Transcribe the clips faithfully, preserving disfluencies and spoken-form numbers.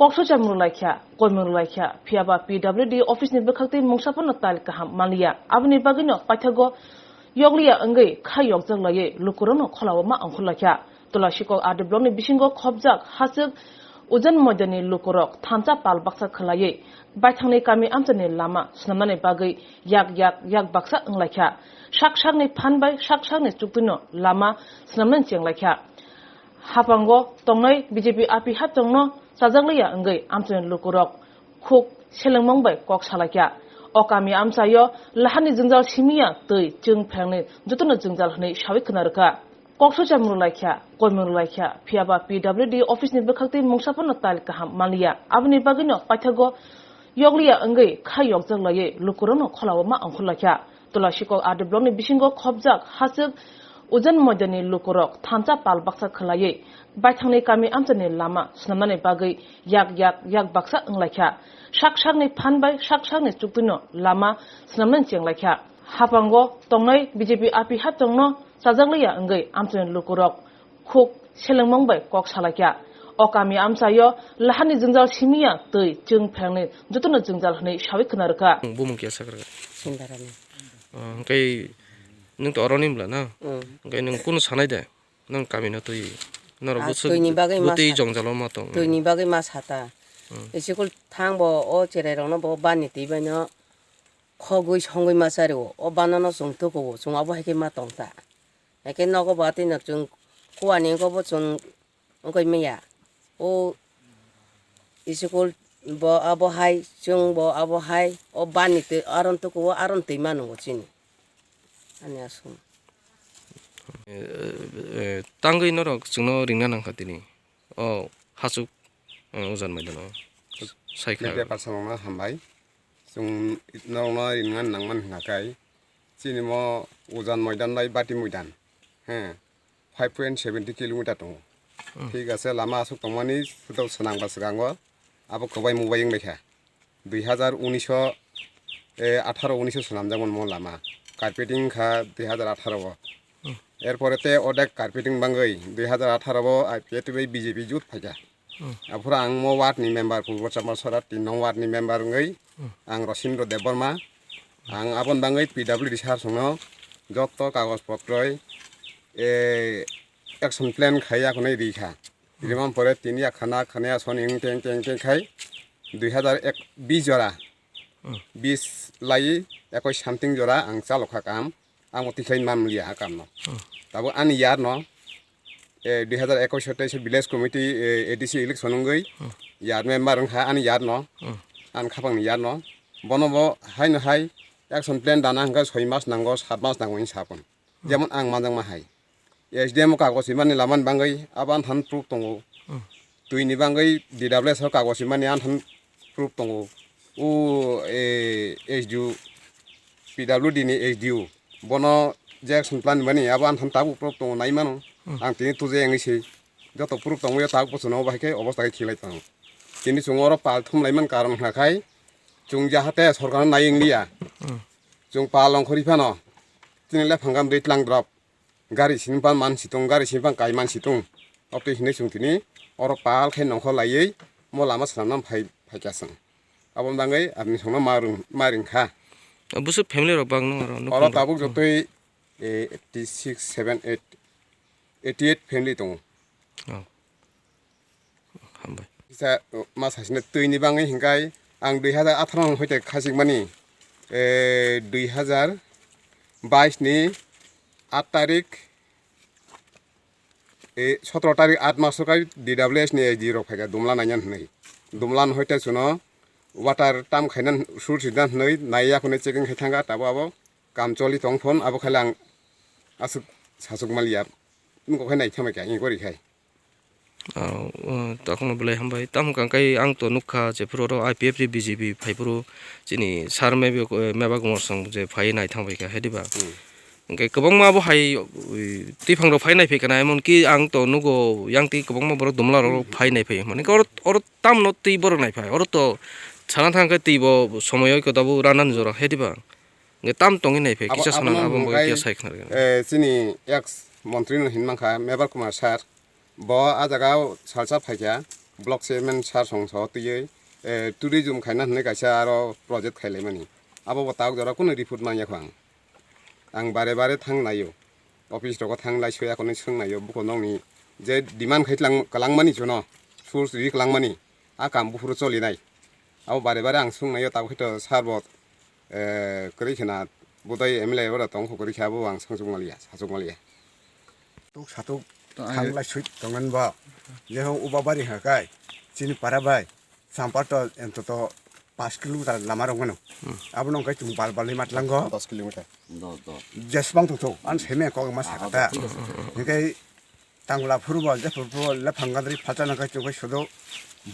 Kok socha mrwlaikha, koi mrwlaikha, phiyaba P W D office ni bwkhaktwi mungsa phano tail kaham manliya. Aboni bagwino paithago yokliya wngwi kha yokjak laiwi lukurokno kholao ma ongkhorlaikha. Tulasikok R D block ni bisingo khopjak hachwk Ujan Moidani lukurok thansa pal baksa khwlaiwi baithangni kami amchaini lama swnamnani bagwi yak yak yak baksa wnglaikha. Sak sakni phan bai sak sakni chuktwino lama swnamnani chenglaikha. Hapango tongnai B J P api haptongno chajakliya wngwi amchaini lukurok khuk selengmung bai kok salaikha. O kami amchaio lahani jwngjal simiya twi chwng phrangni jotono jwngjal hwnwi sawi khna rwkha. Kok socha mrwlaikha, koi mrwlaikha, phiyaba P W D office ni bwkhaktwi mungsa phano tail kaham manliya. Aboni bagwino paithago yokliya wngwi kha yokjak laiwi lukurokno kholao ma ongkhorlaikha. Tulasikok R D block ni bisingo khopjak hachwk Ujan Moidani lukurok thansa pal baksa khwlaiwi baithangni kami amchaini lama swnamnani bagwi yak yak yak baksa wnglaikha. Sak sakni phan bai sak sakni chuktwino lama swnamnani chenglaikha. Hapango tongnai B J P api haptongno chajakliya wngwi amchaini lukurok khuk selengmung bai kok salaikha. O kami amchaio lahani jwngjal simiya twi chwng phrangni jotono jwngjal hwnwi sawi khna rwkha. Bumung kiya sakra. Sindarani. Ah, hwnkhe nwng to oroni bwla na? Mm. Hwnkhe nwng kunu sanai de? Nwng kamino twi. Norok Ah, bwswk twini bagwi ma bwtwi sa-, jongjalo ma tong. Twini bagwi ma sata. Mm. Isikul thang bo o cherai rokno bo bani twi baino khogwi songwi ma chario. O banano chwng tukuo, chwng abo hai khe ma tong ta. Hai khe nogo bo atwi no chwng kuani wngkha bo chwng wngkha manya. O isikul bo abo hai, chwng bo abo hai, o bani twi aron tukuo, aron twi ma nungo chini. Ani aswk. Eh, eh, tangwi norok chwngno ringna nangkha tini. O hachuk, eh, Ujan Moidano. Saikha. Media person no hambai. Chwng norokno ringna nangmani hwnkha khe chini mo Ujan Moidan bai Bati Moidan. He. Five point seventy kilometer tongo. Hmm. Thik ase, lama aswk tongmani, swtao swnangba swkango abo kwbai mubai wnglaikha. Dui hazar unis o, eh, atharo unis o swnamjakmani mo lama. Carpeting wngkha dui hazar atharo o. Hmm. Erpore te odek carpeting bangwi dui hazar atharo o I P F T bai B J P jut phaikha. Hmm. Aphuru ang mo ward ni member, Purbo Chamar Sora tin nong ward ni member wngwi, hmm, ang Rosindro Debbarma. Ang aboni bangwi P W D sir songno joto kagoj potroi, eh, action plan khai akhonai rikha. Hmm. Rimani pore tini akhana khana asoni wng teng teng teng khai dui hazar ek bis jora. Hmm. Bis lai ekoi something jora ang chalokha kam. Ang bo tikhlai man liya ha kamno. Hmm. Tabuk ani yar no, eh, dui hazar ekoi o teis o village committee, eh, A D C election wngwi, hmm, yar member wngkha ani yar no, hmm, ani khapang ni yar no. Bono bo hai no hai action plan dana hwnkha soi mas nango, sat mas nango hinwi sapon. Hmm. Jemon ang manjakma hai. S D M o kagoj himani lamani bangwi abo anthan proof tongo. Hmm. Twini bangwi D W S o kagoj himani anthan proof tongo. O, eh, S D O, P W D ni S D O. Bono je action plan mani abo anthan tabuk proof tongo nai mano. Hmm. Ang tini tuje wngwi se. Joto proof tongwi tabuk bochorno bahai khe obosta khe khilai tongo. Tini chwng oro pal thumlai man karon hwnkha khai chwng jahate sorkarno nai wngliya. Hmm. Chwng pal ongkhorwi phano tini le phangam dui tlang drop. Gari sini pan man situng, gari sini pan kai man situng. Obtwi hinwi chwng tini oro pal khe nongkhor laiwi mo lama swnamna phai, phaikha chwng. Aboni bagwi aboni songno ma rwng, ma ringkha. Bwswk family rok bang nung oro? Oro nukung tabuk rok? Jotoi, eh, eighty six, seven, eight, eighty eight family tongo. Oh. Hambai. Kisa, uh, ma sasine twini bangwi hinkai ang dui hazar atharo hoite khachikmani, eh, dui hazar bais ni aat tarik, eh, sotoro tarik aat maso kai D W S ni S D rok phaikha Dumla naina hinwi. Dumla no hoite chuno water tam khaina sur sida hinwi naiya khone checking khai thangkha tabo abo kam choli tong phon abo khaile ang aswk sachuk maliya. Nokho khai nai thamai kha inquiry khai. Ah, uh, takhukno belai hambai. Tamo hwnkha khe ang to nukha, jephuru oro I P F ni B J P phaiphuru chini sir Meba, eh, Meba Kumar Song je phai nai thangbai kha, he diba? Hmm. Hwnkhe kwbangma bo hai, ui, twiphang rok phai nai phai kana, emon ki ang to nugo yang twi kwbangma borok Dumla rok phai nai phai. Mane oro, oro tamno twi borok nai phai. Oro to sana thang khe twi bo somoi oi kota bo rana ni jora, he diba? Hwnkhe tam tongwi nai phai, abo, kisa sana abono abo hwnkhe, kisa sai khna rwgwi. Eh, chini ex montri no hin mankha Meba Kumar sir. Bo ah jaga o salsa phaikha, Block chairman sir song so twiwi, eh, tourism khaina hinwi kaisa aro project khailaimani. Abo bo tabuk jora kunu report manya kho ang. Ang bare bare thang naio. Office rogo thang lai soya konwi swng naio. Buko nokni je demand khai tlang-, kwlangmani chuno. Source ri kwlangmani. A kam buphuru choli nai. Abo bare bare ang swng naio tabuk khe to sir bo, eh, kwrwi khena budai M L A oro tong kho kwrwi khe abo ang swng chuk maliya, sa chuk maliya. Tuk satuk To ang thanglai sui tongen bo. Jeho uba bari hakai. Chini para bai. Sampar to ento to paanch kilometer lama rong mano. Hmm. Abo nong kai tung bal bal ni matlango. Dos kilometer. Dos, dos. Jesbang tu tu. An seme ko ma sakata. Hikai tangla phuru bo, je phuru bo, le phanggadri phacha nang kai tung kai sudo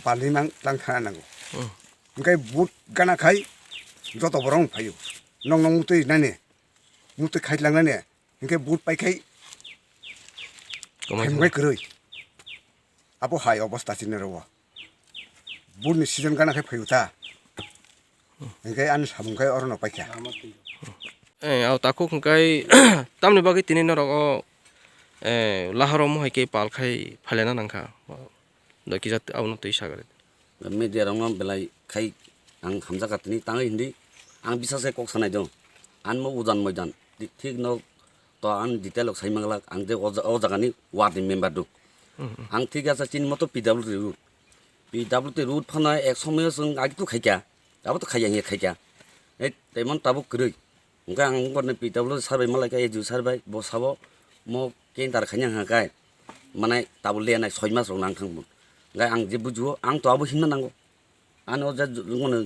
bal ni mang tlang thana nango. Hmm. Hikai but gana khai joto borong phayu. Nong nong mutui nani. Mutui khai lang nani. Hinkhe but pai khai Kwmai khai mungkai kwrwi. Abo hai obosta chini rwo. But ni season gana khai phayu ta. Hinkhe ani samung khai orono paikha. Eh, au takhuk hinkhe tamni bagwi tini norok o, eh, laharo mohai khe pal khai phailena nangkha. Da kisa abono twi sagari. Media rokno belai khai ang hamjakha tini tangwi hindi ang bisas khe kok sanai do. Anmo ujan moidan thi-, thik no to ang detail rok sai manglak ang je o ja-, o jagani ward ni member do. Hmm, hmm. Ang thik asa chini moto P W D road. P W D road phano ek somoyo chwng agi to khaikha. Abo to khaiya hiya khaikha. Ei temon tabuk kwrwi. Hwnkhe ang borni P W sir bai malaikha, A D O sir bai, bo sabo mo kender khaina hwnkhe, mane tabuk lenai soi mas rok nang thang bo. Hwnkhe ang je bujio, ang to abo himna nango. Ano je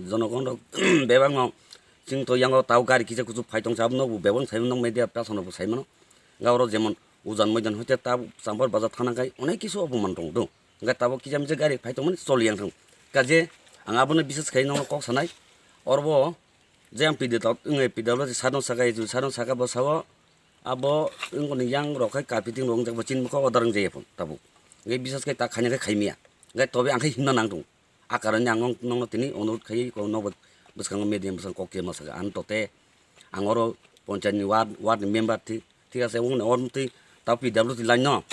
jonogon rok bebakno chwng to yango tabuk gari kisa kuchuk phai tongsa, abono bo bebak sai mano, media person rok bo sai mano. Hwnkhe oro jemon ujan moidan hoite tabuk Champar bazar thana khai onek kisu opoman tong do. Hwnkhe tabuk kisa misa gari phai tongmani choli yang thang. Kaje ang abono bisas khai nongno kok sanai. Oro bo je ang P W, wng, P W sano saka, sano saka bo sao, abo wngkoni yang rok khai kapiting rok wngjak bo chini bwkha order wngjaya phano tabuk. Hwnkhe bisas khai ta khaina khai khaimaya. Hwnkhe tobe ang khai himna nang tongo. A karon ang nong-, nongno tini onurot khai ko nokbo bwskango media bwskango kok khe ma saka. Ang tote ang oro ponchayat ni ward, ward ni member thi, thik ase, wngkoni oro twi ta P W D line no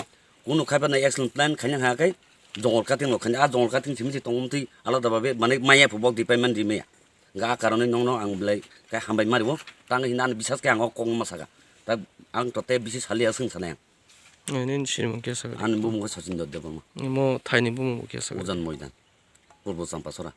kunu khai phano action plan khaina ha khai jongol cutting rok khaina, a jongol cutting simi se tongmani alada babe mane maya pho bok department rimaya. Hwnkhe a karonwi nongno ang belai khe hambai mari o. Tang hwnna ani bisas khe ang o kok ma saka. Ta ang to tei bisi saliya swng sanai ang. Eh, nini sinimung khe sakha? Ani bumung khe Sachin Debbarma. Imo thaini bumung bo khe sakha? Ujan Moidan. Purbo Champasora.